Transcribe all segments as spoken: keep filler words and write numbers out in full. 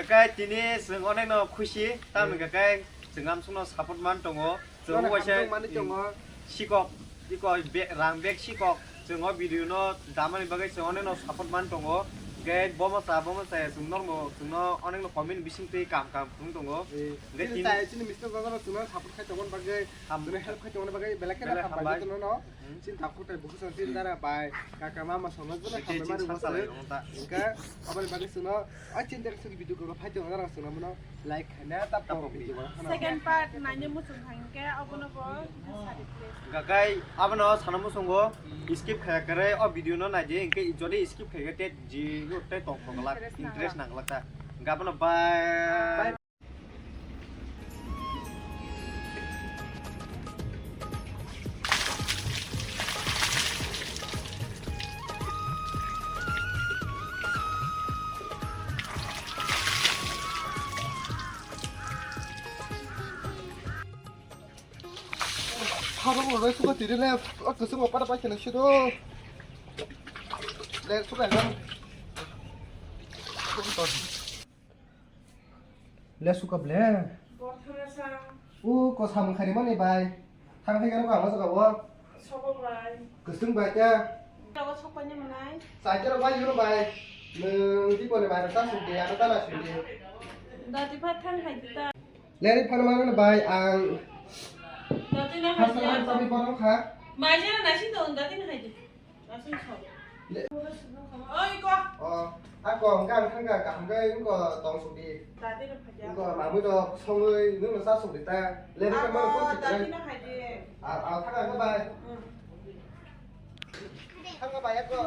Kai tini chwng onekno khusi, tamni hwnkha kai chwng amsukno support man tongo. Chwng Nono waisa hamjak mani tongo. Sikok, iko be-, rang bag sikok. Chwng o video no damani bagwi chwng onekno support man tongo. Hwnkhe bomo cha, bomo cha, chwng normo, chwngno onekno comment bising twi kam kam phung tongo. Eh, Hwnkhe chini tini chai, chini mister Jajano chwngno support khai tongmani bagwi, Ham- chwngno help khai tongmani bagwi belai kheno Belai hambai hambai. Jotono no. Hmm. Chini takhuk tai bukhuk chwng chini dara bai, kaka mama sono jono Hwnkhe hambai chini mani sa bwswk. Chalai rwngta. Hwnkhe aboni bagwi chwngno, ai chini dara chwng video kok phai tongna rang chwngno mano. Like khaina ta Tapok pok di. Video ba khana. Second part naina muchung thangkhe abono bo sadi please. Gakai abono sana muchungo skip khaya kare o video no naidi, hwnkhe jodi skip khaya te ji yo te tong tong lak Interest interest nang lak ta. Hwnkhe abono bye. Bye. Habo bo roi suka tiri le, o kusung o para pai kena sido. Le suka ya. Le suka ble. Bothana sa. U ko samung khari mani bai. Thang hai kano kamo saka bo. Sobo bai. Kusung bai ta. Tawa sokpanya manai. Sai ta bai yuro bai. Nung di pone bai ta sung de, ano ta na sung de. Dati pha thang hai ta. Leri phano mano bai ang. Dati na Hasa hai ang ta. Sabi porong kha. Mai jana nasi to dati na hai. Aswk sok. Le- Oi, ko. O, ako, hwnkha, hwnkha, hwnkha, kaham khe, wngko tong suk di. Dati no phaikya. Wngko, mamui rok songwi, nwng no cha suk di ta. Le, Ah, wngkha, mano ko, kung dati no phaidi. A, a, thang, thang, bai. Hmm. Thang, bai, ako.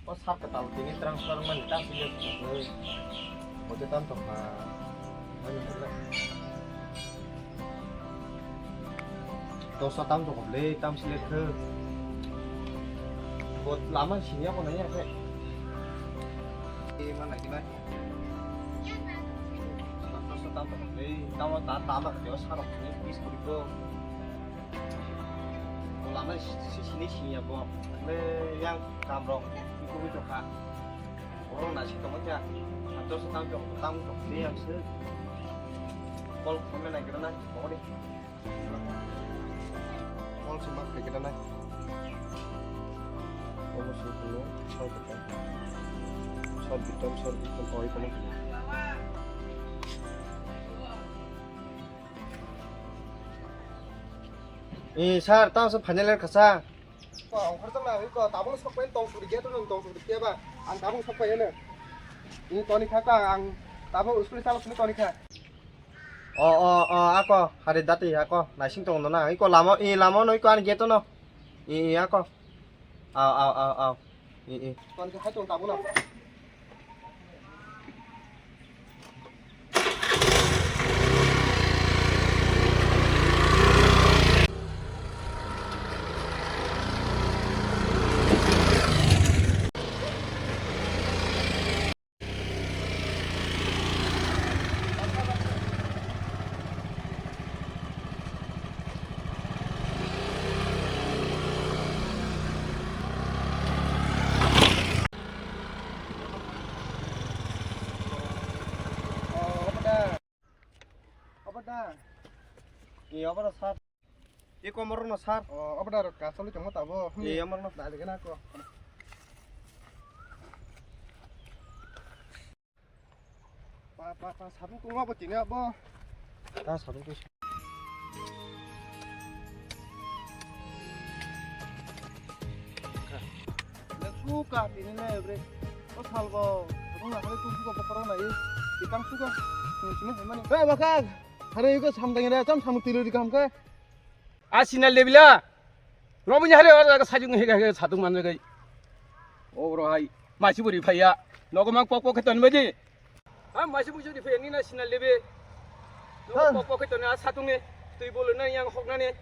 O sar kwtal tini transfer mani ta sile. Bote tam tongkha. Ani hwnle. Dosa tam tongkha ble, tam sile khe. Bo lama sini ako nai ya khe. E mana kina. Dosa tam tongkha ble, tamo ta tama khe sarok ni bis kuri ko. Bo lama si, si, sini sini ya bo. Le yang kam rok. Iku iku kha. Oro na si tongma kya. Ato se tam jok tam jok se yang se. Kol khome na kira na. Kol se mak kira na. Obo se kuno. Sor bitam. Sor bitam, sor bitam. Oi kono. Eh, sir, tamo se final year kasa. Ko, ongkhorjakna, iko, tabung sokpai tong suri gate rok tong suri keba, ang tabung sokpai ano. Ini toni kha ko, ang tabung school salo sini toni kha. O, o, o, ako, hari dati, ako, naising tong dona, iko lama, i lama no, iko ani gate no, i, i, ako, aw, aw, aw, aw, i, i. Toni kha hai tong tabung na. Obo da. E, obo da, sir. E, komor no, sir. O, obo da, rok kasoli tongmo tabo. E, amar no. Da, dikena ko. Pa, pa, pa, sabung tongma bo tini abo. Ta sabung tong. Suka tini na ebre. O salbo. Sabung na hari tong suka bokoro na e. Itang suka. Tong sini hemani. Hei, bakag. Hari iko samdang ere, cham samung tilo di kam ke. A sinal de bila. Romoni hari oro jaga sajung he he satung man jaga. O ro hai. Masi bori phaiya. Nogo mang pok pok kheton badi. Ha masi bujuri phaiya ni na sinal de be. Nogo pok pok kheton a satung e. Tui bolo na yang hok na ne.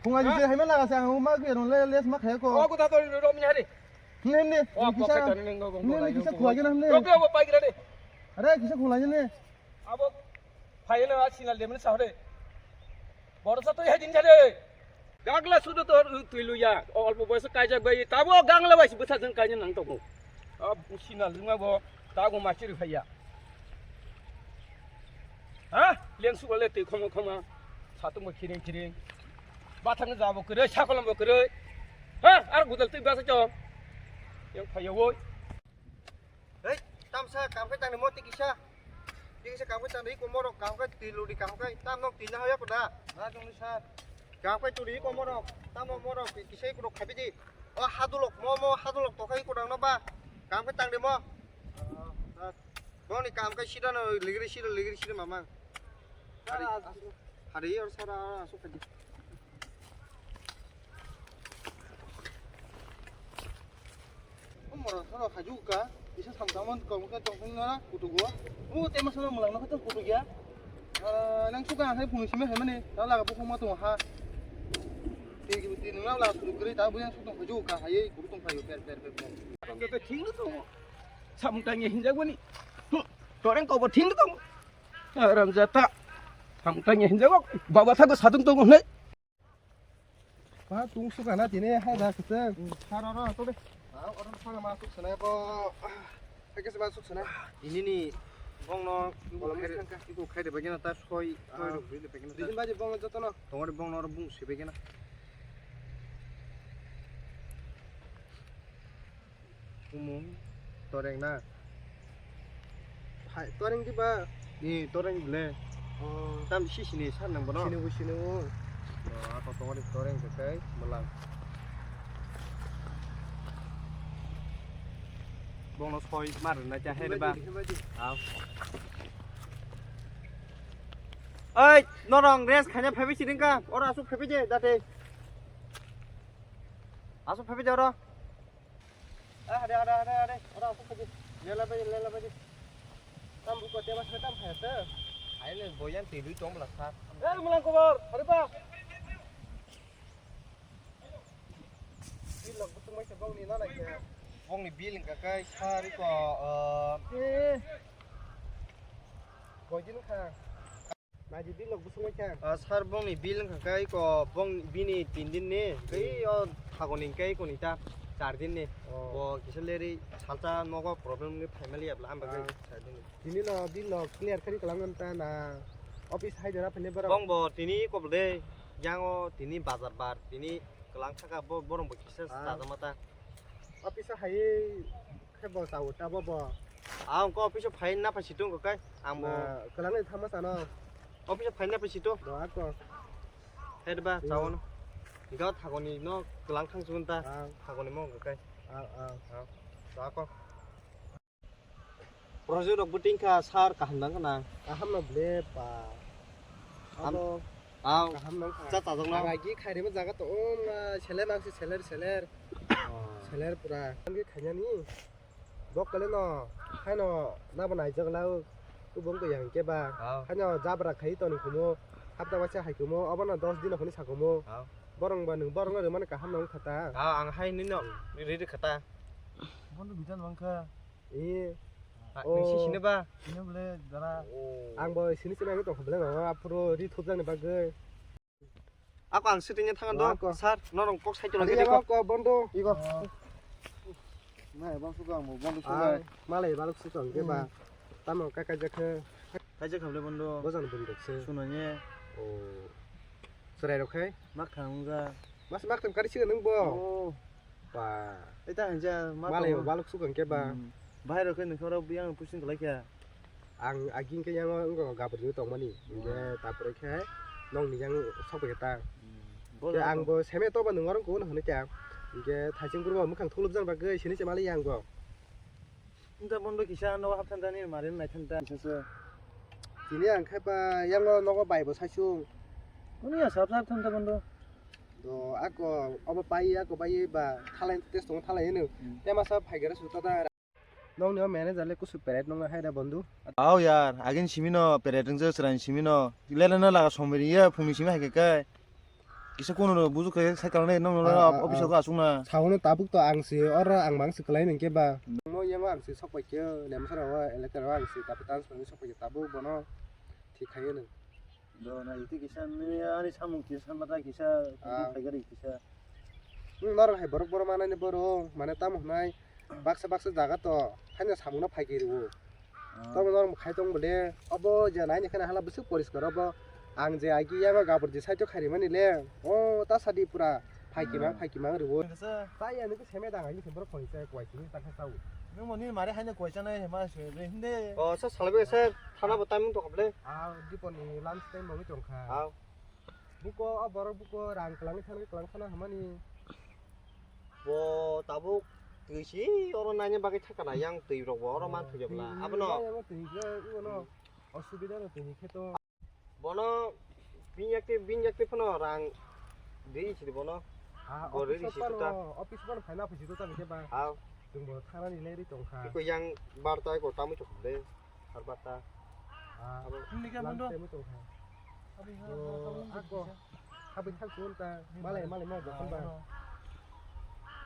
Phunga jise haima laga sa ang ma gwi rong le les ma khaiko. O kuta to ro mi hari. Hne hne. O kisa khulai jena hne. Ro ke o pai gira de. Are kisa khulai jena. Abo phai na a sinal de mene sa hore. Boro sa to hai din jare. Gagla sudo to tui luya. Olpo boyso kaijak bai tabo gangla bai bwsa jeng kaijak nang tongo. Ab sinal jung abo tago machiri phaiya. Ha? Leng suka le tei khoma khoma. Satung bo khiring khiring. Bathang jabo kwrwi, sakolom bo kwrwi. Ha? Ar gudal tei basa chong. Yang phaiya woi. Hei, tamsa kam khai tangni mo tikisa. Tikisa kam khai tangni ko morok kam khai twi ludi kam khai. Tam nok twi na hoya koda. Na jong ni sir. Kam khai tuli ko morok. Tam nok morok kisa ko rok khabi di. O hadulok mo mo hadulok to khai ko dang no ba. Kam khai tangni mo. Boni kam khe sida no ligri sida ligri sida mama. Hari, hari or sara asuk khaji. O mora sara khaju ka, isa samtang man kom ka tong na kutugo. O tema sara mulang na khatong kutugia. Nang suka hai puni sime hai mane, ta laga bukhong ma tong ha. Ti ti nang laga kutu gre ta bu yang sutong khaju ka hai kutu tong khayo per per per per. Tong te thing no tong. Samtang ye hinjak bani. Toreng ko bo thing no tong. Haram jata. Samtang hinjago baba thago sadung tongo hwnwi. Ma tung suka na tini hai da kete. Sara ro to de. Ma oro sara ma suk sana bo. Hai kese ma suk sana. Ini ni bongno kolom sangka. Iko khai de bagina ta soi soi rok de bagina. Dijin baji bongno jotono. Tongori bongno oro bung se bagina. Kumung toreng na. Hai, toreng di ba? Ni toreng le. Oh. Tam si sini san nang bono. Sini bu sini bu. Oh, ako tongori toreng ke kai melang. Bongno soi mar na cha hai ba. Aw. Oi, norong rest khanya phabi siding ka. Ora asuk phabi je date. Asuk phabi je ora. Ah, ada, ada, ada, ada. Ora, aku pergi. Lela pergi, lela pergi. Tam buka tiap masa tam kaya tu. Ayo, boyan tidur tong belas sat. Eh, melang kubar, hari pa. Bilok betung mai sebong ni nana ya. Bong ni bil engka kai sari ko. Eh. Gojin kha. Naidi bilok busung kha. Ah, sir, bongni bil wngkha khe ko bong bini tin din ni, tei o thagoni khe koni ta char din ni. Oh. Bo kisa leri salsa nogo problem ni family abla amba khe. Ah. Char din ni. Tini no bilok clear khari kalang ta na office hai jora phane borok. Bong bo tini kobol de, yango tini bazar bar, tini kalang thaka bo borong bo kisa. Ah. Chajama ta. Office hai. Khe bo chao ta bo bo. Ang ko office o phai na phai situng ko kai. Ang bo. Na, kwlangni thangma sano. Office o phai na phai situng. Bo ako. He ba. Hmm. Chao no. Ga thagoni no kwlang thang chun ta. Ang. Thagoni mo ko kai. Ang, ang. Ang. Chao ko. Project rok buting kha sir kaham nang kana. Kaham no ble pa. Am-, abo. Ang. Kaham nang kha. Cha chajak no. Ang agi khairima jaga to ong, ah, seler nang si seler, seler. Oh. Seler pura. Ang khainani. Bok kale no, haino nabo naijak lau, kubung ko yang ke ba. Aw. Haino jabra khai toni kumo, hapta waisa hai kumo, obo no dos din hwnwi sa kumo. Aw. Borong ba nwng borong no rwmani kaham no wngkha ta. Aw, ang hai nino riri kha ta. Bondo bijan wngkha. Ee. Ah, oh. Nisi sini ba? Sini bole dara. Oh. Ang bo sini sini ang tong bole no, aphuru ri thupjani bagwi. Ako ang shooting ya thangan do, ako. Sir, norong kok sai cholo gede ko. Ako bondo. Igo. Oh. Nai, bang suka mo, bondo suka. Ai, malai balok suka ang ke ba. Hmm. Tamo ka kaja khe. Kaja khamle bondo. Bojan buri rok se. Suno nye. Oh. Serai rok khai? Mak thang ga. Mas mak thang kari siga nung bo. Oh. Ba. Eta hanja ma malai tongo. Balok suka ang ke ba. Hmm. Bahai rok khe nokha rok biyang pushing khlai kha. Ang aging khe yango wngkha gabur tongmani. Hingke tapore khe nokni yang sok bai ta. Khe ang bo seme to ba nung oro kuno hwnwi kha. Hingke thaising kurma mwkhang thuluk jang bagwi sini se mali yang bo. Wngkha bondo kisa no hapthan thani mari nai than ta. Kisa se. Tini ang khe ba yango nogo bai bo saisung. Kuni ya sap sap than ta bondo. Do ako obo pai ako bai ba thalai test tong thalai hino. Hmm. Tema sa phai gara su ta ta. Nokni o manager le kusu peret nong hai da bondhu. Aw yar, agin simi no peret wngjak chwraini simi no. Lele no laga somri ye phungni simi hai khe kai. Kisa kono bujuk khe sai kalane nang Ah, ah, office ah. Ko asung na. Saono tabuk to ang si oro ang mang si kalai nang ke ba. Mo yang ang si sok pai ke, nem sara wa elector wa ang si tapi tan soni sok pai ke tabuk bono. Thik khai nang. Do na iti kisa ni ani samung kisa mata kisa Ah. Bujuk khai gari kisa. Hmm, norok hai borok borok manani borok, mane tamo hwnai baksa baksa jaga to, haino samungno phaikhe rwo. Ah. Tamo norok khai tong bole, obo je naini kheno hala bwswk poriskar obo. Ang je agi yago gabur je side o kharimani le, o ta sadi pura phaikimang, hmm, phaikimang rwo. Kisa. Tai ani khe seme dang ani khe borok khoni chai kwai sini ta kha chau. Nwng moni mare haino kwai chanai ma se be hinde. O sa salbe se thana bo tamung to kable. Ah, diponi lunch time bo tong kha. Ah. Buko, o borok buko rang kwlangwi thangwi kwlang thana hamani. Bo tabuk twi si oro naina bagwi thaka na yang twi rok bo oro man thwi jabla. Abono. Twi khe uno osubida no twi khe to. Bono bini yakti, bini yakti phano rang ri si bono. Ah, bo ri office si phano, ta. Office phano phaina phusi to ta khe ba. Ha. Chwng bo thana ni le ri tong kha. Ko yang bar ta ko tamwi to de. Har bar ta. Ah, abo. Ini kan lunch time tong kha. Abi ha, oh, ha, ha, ako. Habis thang kun ta. Malai, malai, malai, ah, kan ba.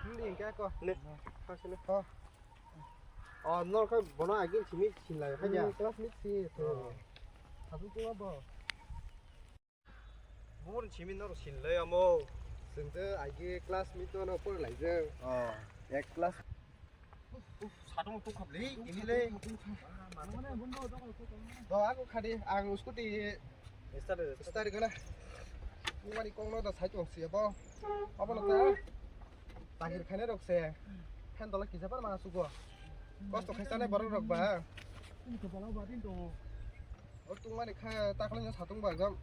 Ini kan ako. Ne. Thang sini. Oh. Oh, nor kha bono agin simi sinlai kha ya. Hmm, classmate si. Oh. Habis tu apa? Bubun simi nor sinlai amo. Sengte agi classmate no por lai je. Oh, ek class. Satung tu khap le, ini le. Do aku khadi ang scooty. Start, start gana. Ni mani kong no da sai tong si abo. Abo lo ta. Tagir khane rok se. Phen dola kisa par ma sugo. Kosto khai chane borok rok ba. Ini to bala ba din to. O tungmani kha takhwlai no satung ba gam.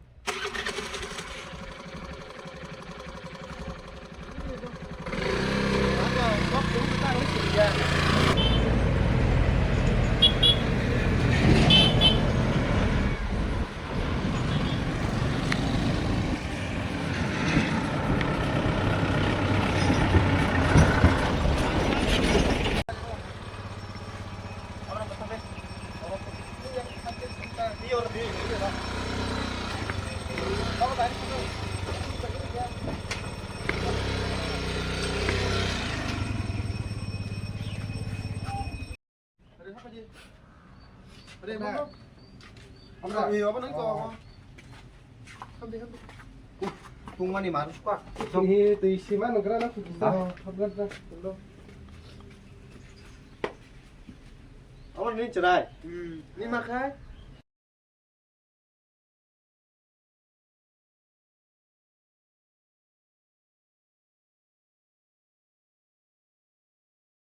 Tungmani manush kwa. Twi sima nang gra na kudu. Ha? Abo ni chwrai. Hmm. Ni ma khai?